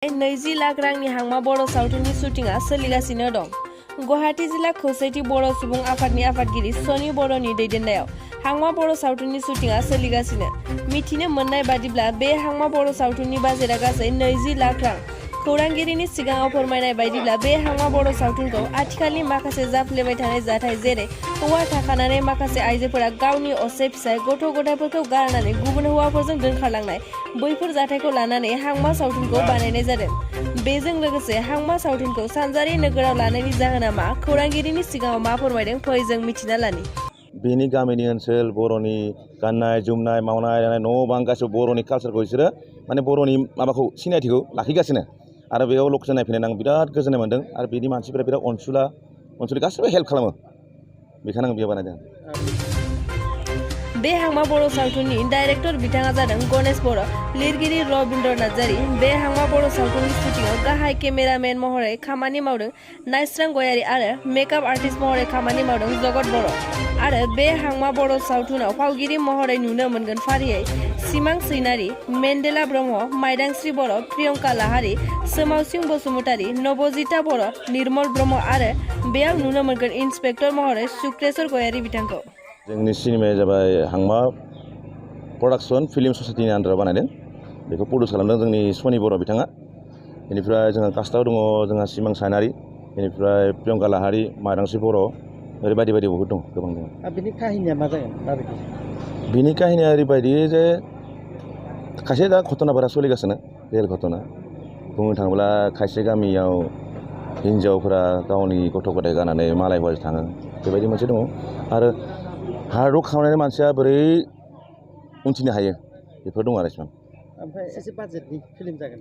20 लाख रांनि हांमा बर' सावथुननि शुटिंआ सोलिगासिनो दं। गुवाहाटी जिल्ला खौसेथि बर' सुबुं आफादनि आफादगिरि सनि बर'नि दैदेननायाव हांमा बर' सावथुननि शुटिंआ सोलिगासिनो। मिथिनो मोननाय बादिब्ला बे हांमा बर' सावथुननि बाजेटआ गासै 20 लाख रां। खौरांगिरिनि सिगाङाव फोरमायनाय बायदिब्ला बे हांमा बर' सावथुनखौ आथिखालनि माखासे जाफ्लेबाय थानाय जाथाय जेरै हौवा थाखानानै माखासे आइजोफोरा गावनि असे फिसाय गथ' गथायफोरखौ गारनानै गुबुन हौवाफोरजों दोनखारलांनाय बैफोर जाथायखौ लानानै हांमा सावथुनखौ बानायनाय जादों। बेजों लोगोसे हांमा सावथुनखौ सानजारि नोगोराव लानायनि जाहोना मा खौरांगिरिनि सिगाङाव मा फोरमायदों फै जों मिथिना लानि। बेनि गामिनि ओनसोल बर'नि गाननाय जोमनाय मावनाय दांनाय न' बां गासैबो बर'नि कालसारखौ बिसोरो माने बर'नि माबाखौ सिनायथिखौ लाखिगासिनो आरो बेयाव लकेसन नायफैनानै आं बिराद गोजोननाय मोन्दों आरो बिनि मानसिफोरा बिराद अनसुलि गासिबो हेल्प खालामो बेखायनो आं बेयाव बानायदों। बे हांमा बर' सावथुननि डाइरेक्टर बिथाङा जादों गणेश बर', लिरगिरि रबिन्द्र नार्जारी। बे हांमा बर' सावथुननि शुटिंआव गाहाय केमेरामेन महरै खामानि मावदों नायस्रां गयारी आरो मेकआप आर्टिस्ट महरै खामानि मावदों जगत बर'। आरो बे हांमा बर' सावथुनाव फावगिरि महरै नुनो मोनगोन फारियै सिमां सैनारि, मेन्देला ब्रह्म, माइदांस्रि बर', प्रियंका लाहारी, सोमावसिं बसुमतारी, नबजिता बर', निर्मल ब्रह्म आरो बेयाव नुनो मोनगोन इन्सपेक्टर महरै शुक्रेश्वर गयारी बिथांखौ। जोंनि सिनेमाया जाबाय हांमा प्रडाक्सन फिल्म ससाइटिनि आन्दाराव बानायदों। बेखौ प्रडिउस खालामदों जोंनि सनि बर' बिथाङा। बेनिफ्राय जोंहा कास्टआव दङ जोंहा सिमां सायनारि, बेनिफ्राय प्रियंका लाहारी, माइदांस्रि बर', ओरै बायदि बायदि बहुद दं, गोबां दङ। बिनि काहिनिया मा जागोन माबायदि? बिनि काहिनिया ओरैबायदि जे खायसे दा घटनाफोरा सोलिगासिनो रियेल घटना। बुंनो थाङोब्ला खायसे गामियाव हिन्जावफोरा गावनि गथ' गथाय गारनानै मालाय हौवाजों थाङो, बेबायदि मोनसे दङ। आरो हार्डवर्क खालामनाय मानसिया बोरै उनथिनो हायो बेफोर दं आरो इसिबां। ओमफ्राय एसे बाजेटनि फिल्म जागोन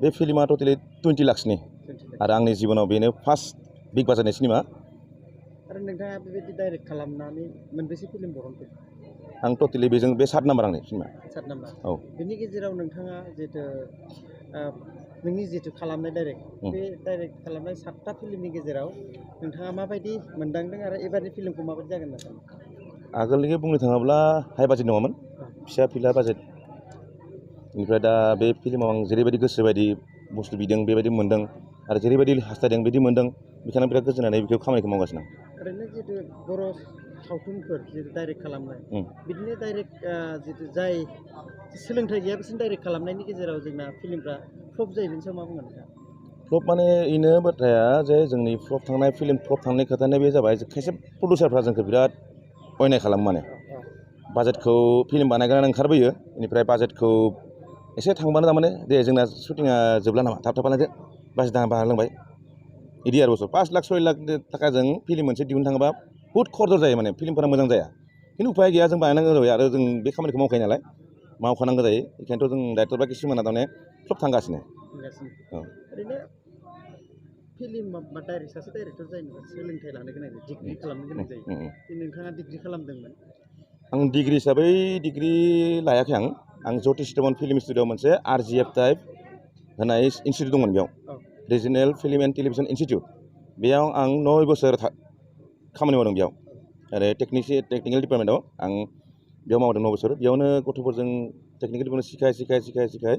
बे फिल्मा टटेलि 20 लाखसनि आरो आंनि जिबनाव बेनो फार्स्ट बिग बाजेटनि सिनेमा। आरो नोंथाङा बेबायदि डाइरेक्ट खालामनानै मोनबेसे फिल्म बरनखो? आं टटेलि बेजों बे 7 नाम्बार आंनि सिनेमा। 7 नाम्बार। औ। बेनि गेजेराव नोंथाङा जिहेतु नोंनि जिहेतु खालामनाय बे डाइरेक्ट खालामनाय 7टा फिल्मनि गेजेराव नोंथाङा माबायदि मोनदांदों आरो एबारनि फिल्मखौ माबायदि जागोन होनना सानो? आगोलनिखौ बुंनो थाङोब्ला हाइ बाजेट नङामोन, फिसा फिला बाजेट। बेनिफ्राय दा बे फिल्माव आं जेरैबायदि गोसो बायदि बुस्थु बिदों बेबायदि मोन्दों आरो जेरैबायदि हास्थायदों बिदि मोन्दों, बेखायनो बिराद गोजोननानै बेखौ खामानिखौ मावगासिनो आं। ओरैनो जिहेतु बर' सावथुनफोर जिहेतु डाइरेक्ट खालामनाय, बिदिनो डाइरेक्ट जिहेतु जाय सोलोंथाइ गैया बिसोरनि डाइरेक्ट खालामनायनि गेजेराव जोंना फिल्मफ्रा फ्लप जायो, बेनि सायाव मा बुंगोन नोंथाङा? फ्लप माने बेनो बाथ्राया जे जोंनि फ्लप थांनाय फिल्म फ्लप थांनाय खोथाया बे जाबाय खायसे प्रडिउसारफ्रा जोंखौ बिराद अयनाय खालामो। माने बाजेटखौ फिल्म बानायग्रानो ओंखारबोयो, बेनिफ्राय बाजेटखौ एसे थांबानो थारमाने दे जोंना शुटिंआ जोबला नामा थाब बानायदो बाजेट बानायलांबाय बिदि आरो बुस्थु 5 लाख 6 लाख थाखाजों फिल्म मोनसे दिहुननो थाङोबा बुहुद खरद जायो, माने फिल्मफोरा मोजां जाया। खिन्थु उपाय गैया, जों बानायनांगौ जायो आरो जों बे खामानिखौ मावखायो नालाय मावखानांगौ जायो। बेखायनोथ' जों डाइरेक्टर बा किसुमाना थारमाने फ्लप थांगासिनो। औ। ओरैनो फिल्म बा सासे डाइरेक्टर जायोबा सोलोंथाइ लानो गोनां जायो, डिग्रि खालामनो गोनां जायो। नोंथाङा डिग्रि खालामदोंमोन? आं डिग्रि हिसाबै डिग्रि लायाखै। आं ज्योतिष दमन फिल्म स्टुडिअ'आव मोनसे RGF टाइप होनाय इनस्टिटिउट दंमोन, बेयाव regional film and television institute. बेयाव आं 9 बोसोर खामानि मावदों बेयाव। आरो टेकनिकेल डिपार्टमेन्टआव आं बेयाव मावदों 9 बोसोर। बेयावनो गथ'फोरजों टेकनिकेल डिपार्टमेन्ट सिखाय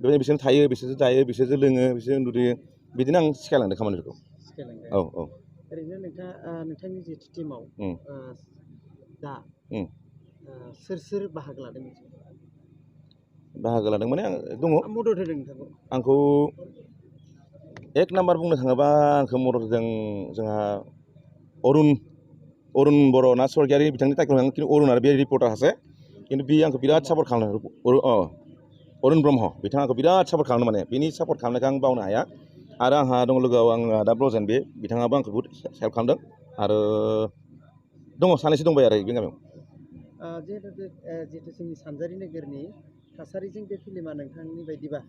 बेबायदिनो बिसोरनो थायो, बिसोरजों जायो, बिसोरजों लोङो, बिसोरजों उन्दुयो, बिदिनो आं सिखायलांदों खामानिफोरखौ। औ औ। ओरैनो नोंथांनि जिहेतु टिमाव दा सोर बाहागो लादों? बाहागो लादों माने आं दङ। मदद होदों नोंथांखौ? आंखौ 1 नाम्बार बुंनो थाङोबा आंखौ मदद होदों जोंहा अरुन बर' ना स्वर्गियारि बिथांनि टाइटेल होदों, खिन्थु अरुन आरो बे रिपर्टार सासे, खिन्थु बियो आंखौ बिराद सापर्ट खालामदों। अरुन ब्रह्म बिथाङा आंखौ बिराद सापर्ट खालामदों, माने बिनि सापर्ट खालामनायखौ आं बावनो हाया। आरो आंहा दं लोगोआव आंहा दा ब्रजेन, बिथाङाबो आंखौ बहुद हेल्प खालामदों। आरो दङ सानैसो दंबाय आरो बे गामियाव। जिहेतु जोंनि सानजारि नोगोरनि थासारिजों बे फिल्मा नोंथांनि बायदिबा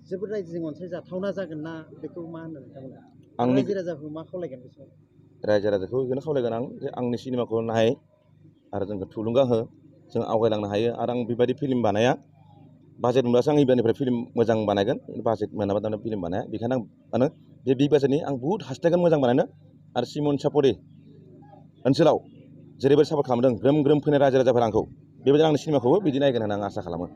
जोबोद रायजोजों अनसायजाथावना जागोन ना बेखौ मा होनो नोंथांमोना? रायजो राजाखौ मा खावलायगोन बे समाव? रायजो राजाखौ बेखौनो खावलायगोन आं जे आंनि सिनेमाखौ नाय आरो जोंखौ थुलुंगा हो, जों आवगायलांनो हायो। आरो आं बेबायदि फिल्म बानाया, बाजेट मोनबासो आं एबारनिफ्राय फिल्म मोजां बानायगोन, बाजेट मोनाबा दाना फिल्म बानाया। बेखायनो आं बे बिग बाजेटनि आं बुहुद हास्थायगोन मोजां बानायनो। आरो सिमन सापरि ओनसोलाव जेरैबायदि सापर्ट खालामदों, ग्रोम ग्रोम फैनाय रायजो राजाफोरा आंखौ, बेबायदिनो आंनि सिनेमाखौबो बिदि नायगोन होनना आं आसा खालामो।